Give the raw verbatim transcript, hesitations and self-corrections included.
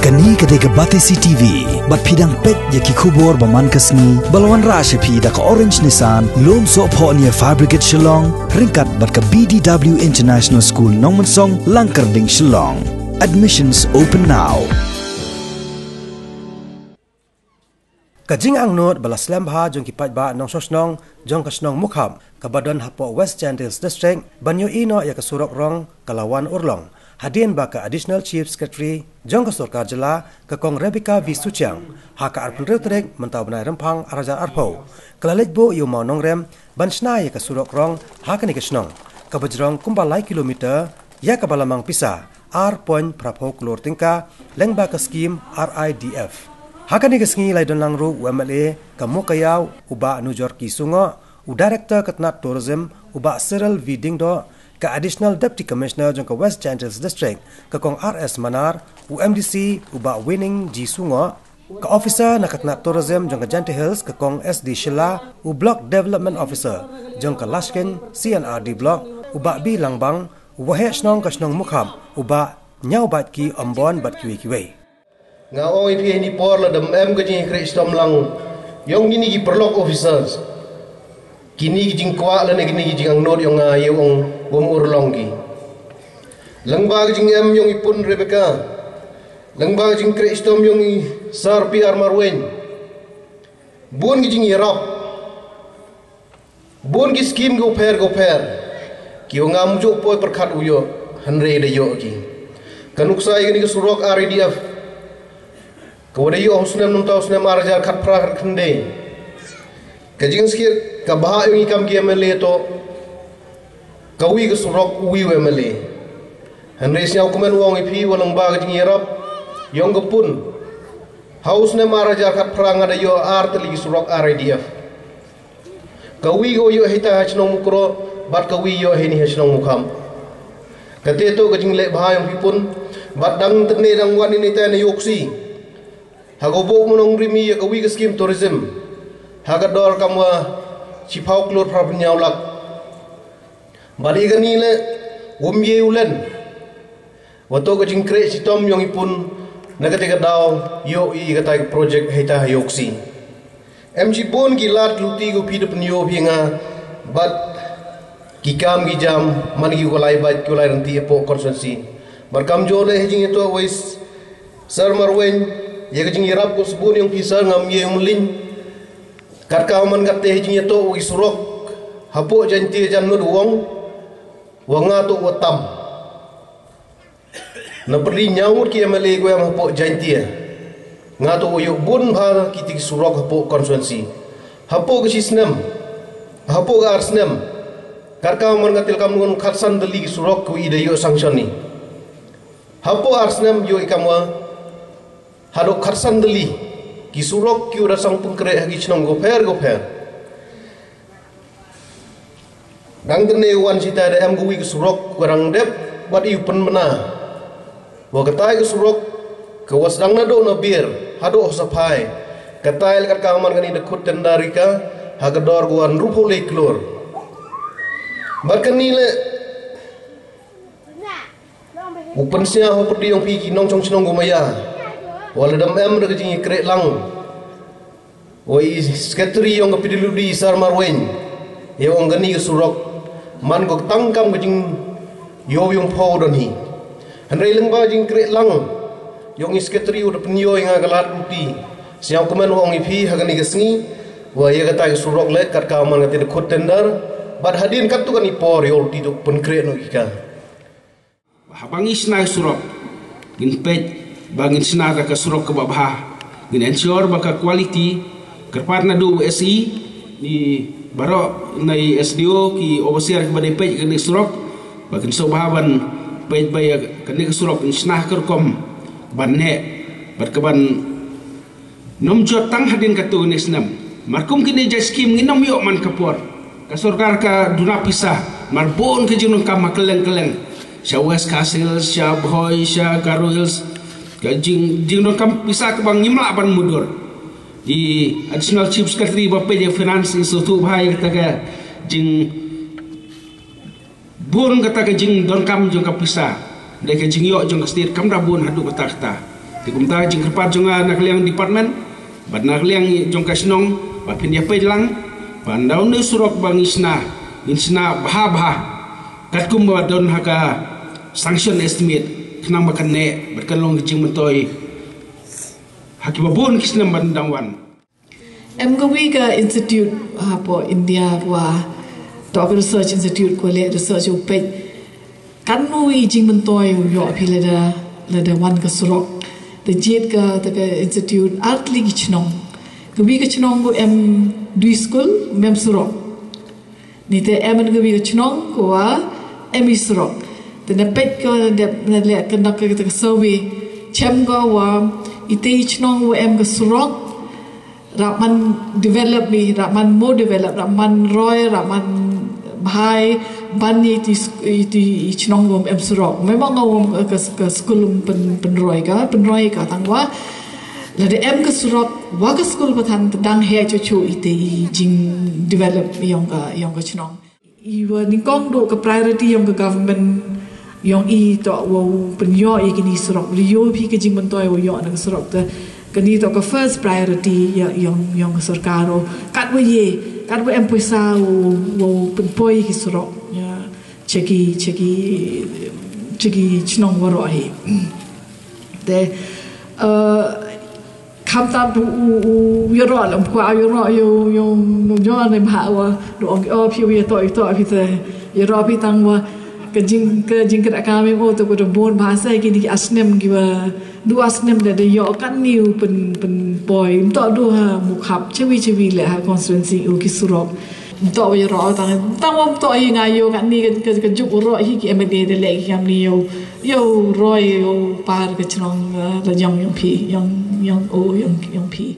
Kani ka dei ka Batesi T V, bad phi dang peit ïa ki khubor ba man ka sngi, ba la wanrah sha phi da ka Orange Nissan, Lumsohphohnia Fabricates Shillong, ryngkat bad ka B D W International School Nongmensong, Langkyrding, Shillong. Admissions open now. Ka jingangnud ba la slem bha jong ki paidbah nongshong shnong jong ka shnong Mukhap kaba don hapoh West Jaintia Hills District ban ïohi noh ïa ka surok rong ka la wan urlong, hadien ba ka Additional Chief Secretary jong ka sorkar jylla, ka Kong Rebecca V Suchiang, ha ka arphew hynriew tarik mynta u bnai Rymphang ar hajar arphew, ka la leit buh ïa u mawnongrem ban shna ïa ka surok rong ha kane ka shnong, kaba jrong kumba lai kilometer, ïa kaba la mang pisa ar point phra phew klur tyngka lyngba ka skim R I D F. Ha kane ka sngi la ïadon lang ruh u M L A ka Mowkaiaw, u Bah Nujorki Sungoh, u Director ka tnat Tourism, u Bah Cyril V Diengdoh, ka Additional Deputy Commissioner jong ka West Jaintia Hills District, ka Kong R S Manar, u M D C, u Bah Winning G Sungoh, ka officer na ka tnat Tourism jong ka Jaintia Hills, ka Kong S D Shylla, u Block Development Officer jong ka Laskin C and R D Block, u Bah B Langbang, u Waheh Shnong ka shnong Mukhap, u Bah Ñiawbaitki Ombon bad kiwei kiwei. Nga ong ïa phi, ha kane ka por lada ym em ka jingïakren shitom lang jong kine ki paralok officers, kine ki jingkwah lane kine ki jingangnud jong nga, ïa ong, ym urlong ki. Lyngba ka jingem jong i pun Rebecca, lyngba ka jingkren shitom jong i Sir P R Marwein, bun ki jingïarap, bun ki skim kiba pher kiba pher, kiba ngam ju poi pyrkhat u ïoh, hynrei da ïoh ki. Ka nuksa ïa kane ka surok R I D F, kaba da ïoh ha u snem, namar u snem ar hajar khatphra khatkhyndai. Ka jingshit kaba ha ïa ngi kam ki M L A to, kawi ka surok, uwi u M L A. Hynrei sngewkmen ong ïa phi, wat lyngba ka jingïarap jong ka pun, ha u snem ar hajar khatphra nga da ïoh ar tylli ki surok R I D F. Kawi ka ïoh hita ha shnong Mukroh, bad kawi ïoh hini ha shnong Mukhap. Kata to ka jingleh bha jong phi pun, bad dang tynne dang wan ïa ita na Ïewksi, ha ka buh mawnongrim ïa kawi ka skim tourism, ha ka dor kamwa shiphew klur phra phew hynñiew lak. Bad ïa kane leh, um ïa u len. Wat to ka jingkren shitom jong i pun, na kata ka daw, ïoh ïa kata ka project hita ha Ïewksi. Em shibun ki lad ki luti kiba phi da pynïoh phi nga, bad ki kam ki jam, man ki u lai bad ki u lai rynti hapoh constituency. Bad kam jong leh ha jingïathuh wei Sir Marwein, ïa ka jingïarap kaba shibun jong phi Sir, ngam ïa u mlien. Kat ka man kata ha jingïathuh wa ki surok hapoh Jaintia, jan ngut u ong wa nga to wa tam. Na pyrdi hynñiew ngut ki M L A kiba ïam hapoh Jaintia, nga to wa ïoh bun bha kita ki surok hapoh constituency. Hapoh ka shi snem, hapoh ka ar snem, kat ka man kata, kam ngut khatsan tylli ki surok kiwa i da ïoh sanction ni. Hapoh ar snem ïoh i kamwa haduh khatsan tylli ki surok kiwa da sdang pynkhreh ha ki shnong kiba pher kiba pher. Dang tynne wan shata da em kawi ka surok ka dang dep, wat i u pynbna wa katai ka surok kawa sdang naduh na Biar haduh ha Saphai, katai leh kat ka man kane da khot tender ïa ka ha ka dor kawa hynriewphew lai klur. Bad kane leh u pynsngew ha pyrdi jong phi ki nongshong shnong kiwa maya, wa lada ym em da ka jingïakren lang wa i secretary jong ka P W D, Sir Marwein, ïa ong kane ka surok man ko tang kam ka jingïoh ïong phew don hi. Hynrei lyngba jingkren lang jong i secretary u da pynïoh ïa nga ka lad luti, sngewkmen ong ïa phi ha kane ka sngi, wa ïa kata ka surok leh kat ka man kata da khot tender, bad hadien katto katne por ïoh luti to pynkhreh noh ïa ka. Haba ngi shna surok, ngin peit ba ngin shna da ka surok kaba bha. Ngin ensure ba ka quality, kyrpad naduh u S E, ni baroh na i S D O, ki overseer kiba dei peit kane surok, ba kin sngewbha ban peit ba ïa kane ka surok ngin shna ka rukom ban neh, bad kaban nym jot tang hadien katto katne snem. Mar kum kine jait skim ngin nym ïoh man ka por. Ka sorkar ka duna pisa, mar bun ka jingdonkam ha kylleng kylleng, sha West Khasi Hills, sha Bhoi, sha Garo Hills, ka jing, jingdonkam pisa kaba ngim lah ban mutdur. I Additional Chief Secretary ba peit ïa Finance i sngewthuh bha ïa kata ka jing bun kata ka jingdonkam jong ka pisa, da ka jingïoh jong ka state kam da bun haduh katta katta. Te kumta ka jingkyrpad jong nga na ka liang department bad na ka liang jong ka shnong ba phin ïa peit lang ba ynda une u surok ba ngi shna, ngin shna bha bha katkum ba don ha ka sanction estimate, khnang ba kan neh bad kan long ka jingmyntoi ha kiba bun ki snem ban dang wan. Em ka wi ka institute hapoh India wa, to ka research institute ko le research u peit kan nu i jingmyntoi u ïoh phi lada, lada wan ka surok. Te jied ka, te ka institute artli ki chnong. Ka wi ka chnong ko em dui skul, em surok. Ni te em ka wi ka chnong ko wa em i surok. Te na peit ko na dep na le ka nok ka, ka survey chem ko wa i te i chnong wa em ka surok. Rap man develop mi, rap man mo develop, rap man roi, rap man bhai, ban i ti, i ti i chnong wom em surok. Memang nga wom ka, ka skul pyn, pynroi ka, pynroi ka tang wa. Lada em ka surok, wa ka skul pathan tang he chu chu i te i jing develop yong ka, yong ka chnong. I wa nyngkong duh ka priority yong ka government yong i to wa u pynïoh i kini surok. Ri ïoh phi ka jingmyntoi wa ïoh na ka surok te. Kani to ka first priority ya, yong, yong ka sorkar o. Kat wa ye, kat wa em pisa wa, wa pynpoi ki surok. Ya, cheki, cheki, cheki chnong wa roh hi. Te, uh, khamtam u, u, u, ïaroh lam kwa ïaroh ïa u, ïa u, ïa u, ïa u, ne bha wa, do ong, oh, phi ïa to, ïa to, phi te, ïaroh phi tang wa, ka jing, ka jingkyrkhu ka mem o, to ko da bun bha sa, kini ki ar snem ki wa, du ar snem da, da ïoh kan ni u pyn, pynpoi, to du ha, Mukhap, chewi, chewi le ha, constituency, u ki surok. To ïaroh tang, tang wa, to ïa nga ïoh kan ni, ka, ka, ka juk u roh hi ki M L A da le ki kam ni ïoh, ïoh roi, ïoh par ka chnong, eh, la jong yong phi, yong, yong o, yong, yong phi.